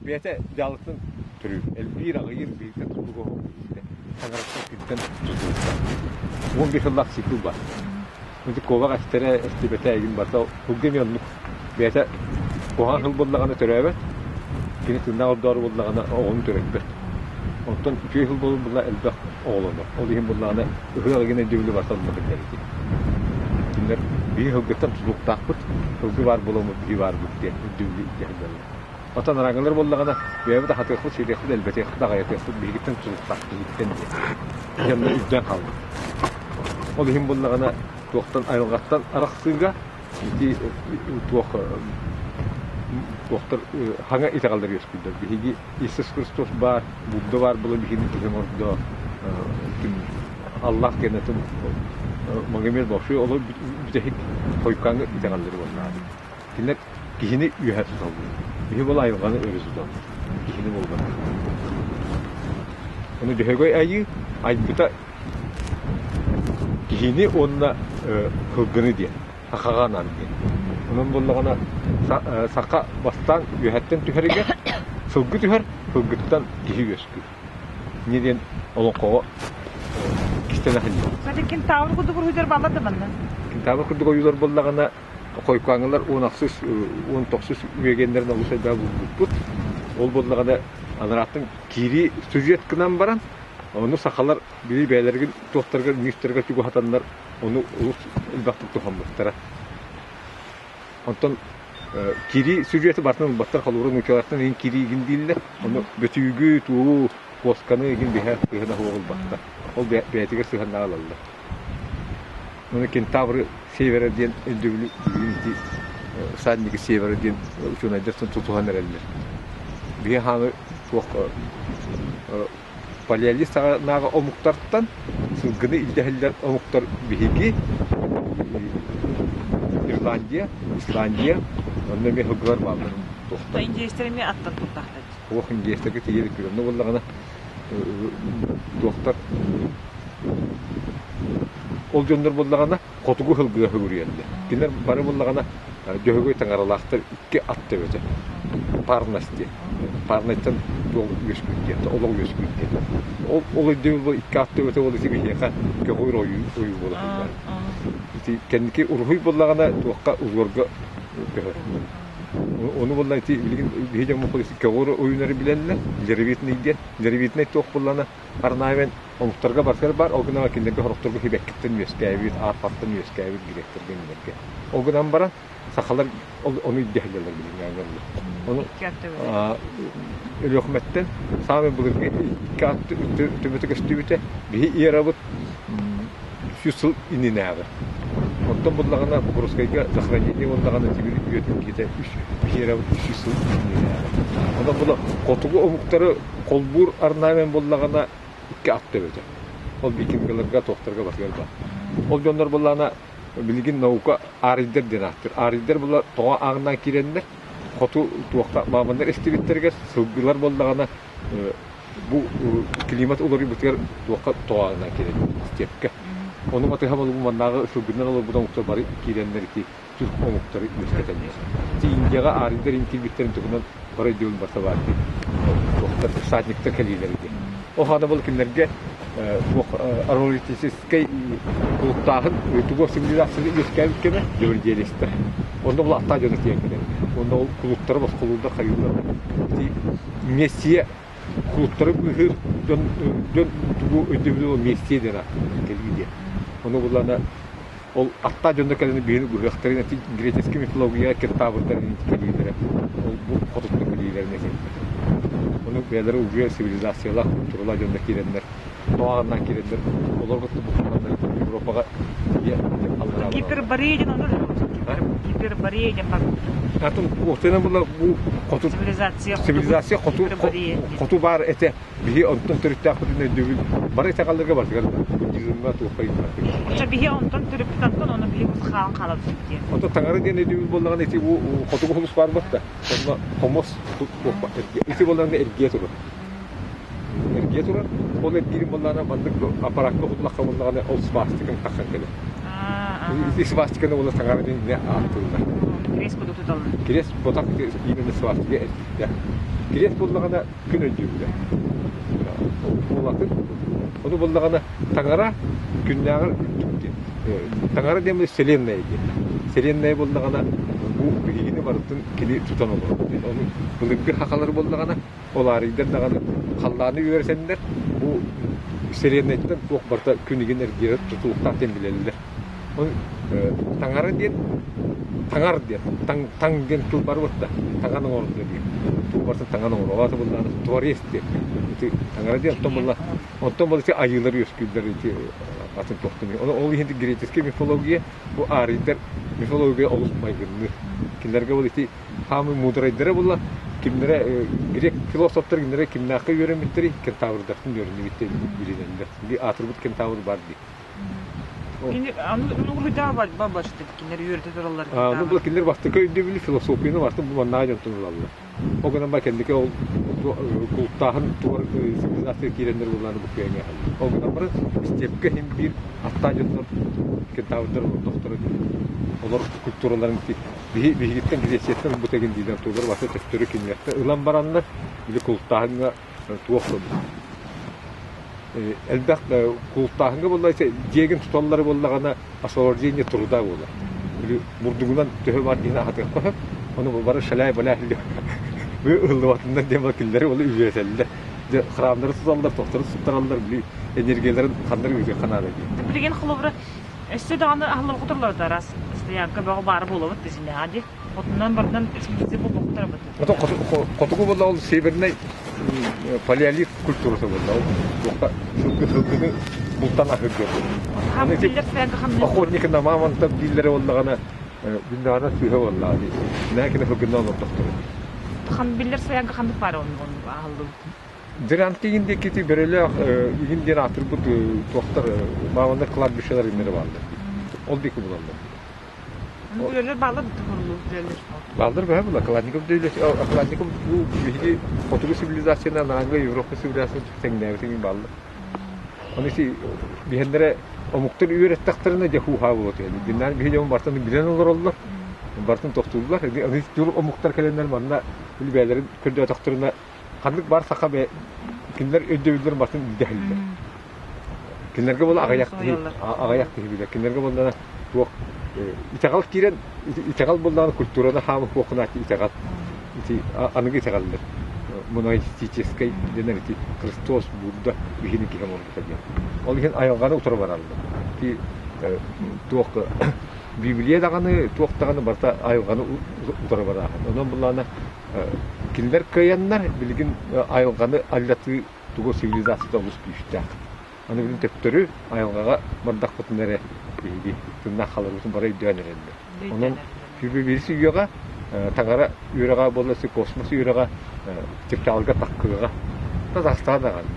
Бэйэтэ дьаалытын төрүүр. Элбиир, аҕыйыыр, бииртэн тутулуга суох таҥараттан күнтэн тутулуктаах. 11 сыллаах цикл бар. Ити куобах эстэрэ, эстибэтэ эйигин барыта сылгы эмиэ оннук. Бэйэтэ куһаҕан сыл буоллаҕына төрөөбөт, кини тыыннаах ордоору буоллаҕына оҕону төрөппөт. Онтон үчүгэй сыл буолла элбэх оҕолонор. Ол иһин буоллаҕына ыһыах игин өйдөбүлү барыта онно биллэр ити. Кинилэр биһи сылгыттан тутулуктаахпыт, сылгы баар буоламмыт биһи баарбыт диэн өйдөбүлү илдьэ сылдьаллар. Оттон араҥалар буоллаҕына, бэйэбит аһатыахпыт, сиэтиэхпит, элбэтиэхпит, аҕыйатыахпыт биһигиттэн тутулуктаах биһигиттэн диэн. Дьонно үрдээн хаалбыт. Ол иһин буоллаҕына, туохтан айылҕаттан арахсыыга ити туох туохтар хаҥа итэҕэллэр үөскүүллэр. Биһиги Иисус Христос баар, Будда баар буолан биһигини киһи оҥордо, ким Аллах диэн атын Магомед вообще олор бүтэһик хойуккааҥҥы итэҕэллэри буоллаҕа. Кинилэр киһини үөһэ туталлар. Киһи буола айылҕаны өрө туталлар. Киһини буолбатах. Ону Дьөһөгөй Айыы айбыта киһини уонна сылгыны диэн, сахаҕа анаан диэн. Онон буоллаҕына саха бастаан үөһэттэн түһэригэр сылгы түһэр, сылгыттан киһи үөскүүр. Инньэ диэн олоҥхоҕо кистэнэ сылдьар. Кстати, кентавр курдук уруһуйдар бааллар да манна? Кентавр курдук ойуулар буоллаҕына Хойкааҥылар 10 ахсыс, 19 үөгэннэрин олус элбэҕи булбуппут. Ол буоллаҕына анарааттан киирии сюжет гынан баран, ону сахалар били бэйэлэригин туохтарыгар мифтэригэр чугаһатаннар ону олус элбэхтик туһаммыттара. Онтон киирии сюжеты барытын ылбаттар, холобура нууччалартан иһин киирии игин дииллэр. Ону бөтүүгү, туу, куосканы игин биһэ сыһыана суох ылбаттар. Ол бэйэтигэр сыһыаннаах ылаллар. Ону кентавры севера диэн өйдөбүлү билигин ити всадники севера диэн учуонайдар тутуһан эрэллэр. Биһи хааны туох палеолит саҕанааҕы омуктартан сылгыны илдьэһиллэр омуктар биһиги Ирландия, Исландия, онно эмиэ сылгылар бааллар. Туохтар? Индейстэр эмиэ аттан туттахтар. Туох индейстэргэ тиийэ илик Онно буоллаҕына туохтар Ол дьоннор буоллаҕына хотугу сылгыга сүгүрүйэллэр. Кинилэр бары буоллаҕына Дьөһөгөй таҥаралаахтар икки ат төбөтө. Парность диэн. Парнайтан туох үөскүүр диэн, олох үөскүүр диэн. Ол, ол өйдөбүл икки ат төбөтө буолла ити биһиэхэ көҕүр ойуу, ойуу буола сылдьар. Ити кэнники уруһуй буоллаҕына туохха узорга көһөр. Ону буолла ити билигин биһи дьоммут көҕүр ойуулары билэллэр, деревитный диэн. Деревитный туох буоллаҕына орнамент омуктарга барытыгар баар, ол гынан кинилэргэ сорохторго сибэккиттэн үөскээбит, аарпаттан үөскээбит гректэргэ кинилэргэ. Ол гынан баран сахалар ону ирдэһэллэр билиҥҥээҥҥэ Ону Өлүөхүмэттэн саамай былыргы икки ат төбөтө көстүбүтэ биһи эрабыт 100 сыл иннинээҕи. Оттон буллаҕына Покровскайга захоронение буоллаҕына тимир үйэтин киһитэ үс биһи эрабыт 300 сыл иннинээҕи. Онон була хотугу омуктары холбуур орнамент буоллаҕына икки ат төбөтө. Ол викингаларга туохтарга барытыгар баар. Ол дьоннор буоллаҕына билигин наука арийдар диэн ааттыыр. Арийдар була тоҕо ааҕынан киирэннэр хоту туохха мааманнар эстибиттэригэр сылгылар буоллаҕына бу климат уларыйбытыгар туохха тоҕо ааҕынан киирэн степкэ. Ону батыһа бу маннааҕы сылгынан олорбут омуктар бары киирэннэр ити түрк омуктары үөскэтэллэр. Ити Индияҕа арийдар киирбиттэрин туһунан бары өйдөбүл барыта баар дии. Туохтар всадниктар кэлиилэрэ диэн. Ол хаана был кинилэргэ туох аналитическай кулуктааһын тугу цивилизацияны үөскээбит кэмэ дьэбэрдиэлэстэр. Онно бұл аттаа дьоно тиийэн кэлэр. Онно ол кулуттары босхолууллар хайыыллар. Ити мессия кулуттары быыһыыр дьон дьон тугу өйдөбүлү ол мессия диэн ааттыыр кэлии диэн. Ону буллана Ол аттаах дьонно кэлэн биһини быһыахтарын ити греческий мифология кентаврдарын кэлиилэрэ ол бу хотуттан кэлиилэрин этэллэр. Ону бэйэлэрэ уже цивилизациялаах культуралаах дьонно киирэннэр, тоҕоҕунан киирэннэр, олорго тубуккаланнар Европаҕа тиийэ аллараа Гиперборея диэн ону Гиперборея диэн барбыт. Атын уотуна була бу хоту цивилизация цивилизация хоту хоту баар этэ Биһи онтон төрүттээхпитин өйдүүбүт. Бары итэҕэллэргэ барытыгар буддизмҥа туохха Оччо биһи онтон төрүппүт онтон ону биһи хаалан хаалабыт диэн. Онтон таҥара диэн өйдүүбүт буоллаҕына ити бу хотугу хомус баар да онно хомус туохпа ити буоллаҕына эргийэ турар. Эргийэ турар. Ол эргиирин буоллаҕына маннык аппараакка уһуллахха буоллаҕына ол свастикаҥ тахсан кэлэр. Ити свастиканы буолла таҥара диэн ааттыыллар. Кириэс курдук туталлар. Кириэс ботах именно свастика эргиттээх. Кириэс буоллаҕына күн өйдүүрдэ. Ол атын. Ону буоллаҕына таҥара күннээҕэр үрдүк диэн. Таҥара диэн вселенная диэн. Вселенная буоллаҕына бу биһигини барытын кини тутан олорор. Ону былыргы хахалар буоллаҕына ол аарыйдар даҕаны халлааны үөрэтэннэр бу вселеннайтан туох барыта күн игин эргийэр тутулуктаах диэн билэллэр. Ол таҥара диэн таҥар диэн таҥ таҥ диэн тыл бар буолта таҥан оҥордо диэн тугу барытын таҥан оҥорор ол аата буоллаҕына творец диэн ити таҥара диэн оттон буолла оттон буолла ити айыылар үөскүүллэр ити атын туохтан ол иһин греческэй мифология бу аарыйдар мифология олус майгынныыр кинилэргэ ол ити хаамыы муударайдара буолла кимнэрэ грек философтар кинилэрэ кимнээххэ үөрэммиттэрий кентаврдартан үөрэннибит билинэллэр аатырбыт кентавр баар дии Кини аны уруһуйдаах бабачты кинилэр үөрэтэ тураллар. Ну, бу кинилэр бастакы өйдөбүлү философияны барытын бу маннаа дьонтон ылаллар. Ол гынан ба кэнники ол култааһын туор цивилизация киирэннэр буоллааны бу күөҥэ Ол гынан баран степка иһин биир аттаа дьоннор кентаврдар олордохторо олор культураларын биһи биһигиттэн Грецияттан ылбыт эгин диилэр тулар басы төттөрү кинилэртэн ылан бараннар били култааһыҥҥа туох элбэх култааһыҥҥа буолла дьиэгин туталлар буоллаҕына освобождение труда буолар. Били бурдугунан төһө бар диэн аһатыахха сөп. Ону бары шаляй-баляй ыллыбатыннар диэн кинилэри ол үөрэтэллэр. Дьэ храмнары туталлар, тохтору туттараллар, били энергияларын ханнар ыытыахха наада диэн. Билигин холобура өссө даҕаны аһыллыбакка тураллар араас стоянка бөҕө баара буолабыт дизинэҕэ дии. Хотунан барытынан экспедиция буолбуттар Ото хотугу буолла ол северный палеолит культурата буолла. Ол туохха сылгы сылгыны бултан аһыырга. Охотник на мамонтов дииллэрэ буоллаҕына биннаҕына сыыһа буоллаҕа дии. Нээкини сылгынна олордохторо. Хан биллэр стоянка ханнык баар аһыллыбыт. Дыранки игин диэки бөрөлөөх игин диэн аатырбыт туохтар мамонтар кладбищелар иннere бааллар. Ол диэки булаллар. Үлэлэр бааллар үлэлэр. Бааллар бөһө була Калашников Калашников бу биһиги хотугу цивилизацияны анаангы Европа цивилизацияны тэҥнээбит бааллар. Ону ити биһэллэрэ омуктар үөрэттэхтэринэ дьэ хууһаа буолуо түһэн. Диннaan биһи дьон бартын билэн олороллор, бартын тохтууллар. Аны түр омуктар кэлэннэр манна бэйэлэрин көрдөөтөхтөрүнэ ханнык бар саха кинилэр өйдөбүллэрин бартын илдьэһэллэр. Кинилэргэ буола аҕыйах киһи аҕыйах киһи билэр. Кинилэргэ буоллаҕына туох итэҕэл киирэн итэҕэл буоллаҕына культураны хаамы куохунааччы итэҕэл ити аныгы итэҕэллэр моноистическай дэнэр ити Христос Будда биһини киһи оҥорбута диэн. Ол иһин айылҕаны утары бараллар. Ити туох Библия даҕаны туох даҕаны барыта айылҕаны утары барааһын. Онон буллаҕына кинилэр кыайаннар билигин айылҕаны аллатыы тугу цивилизацията олус күүстээх. Аны билин төптөрү айылҕаҕа бардахпытына эрэ биһиги тыыннаах хааларбытын бары өйдөөн эрэллэр. Онон биирис үйэҕэ таҥара үөрэҕэ буолла космос үөрэҕэ чыпчаалга таккыаҕа Казахстан даҕаны.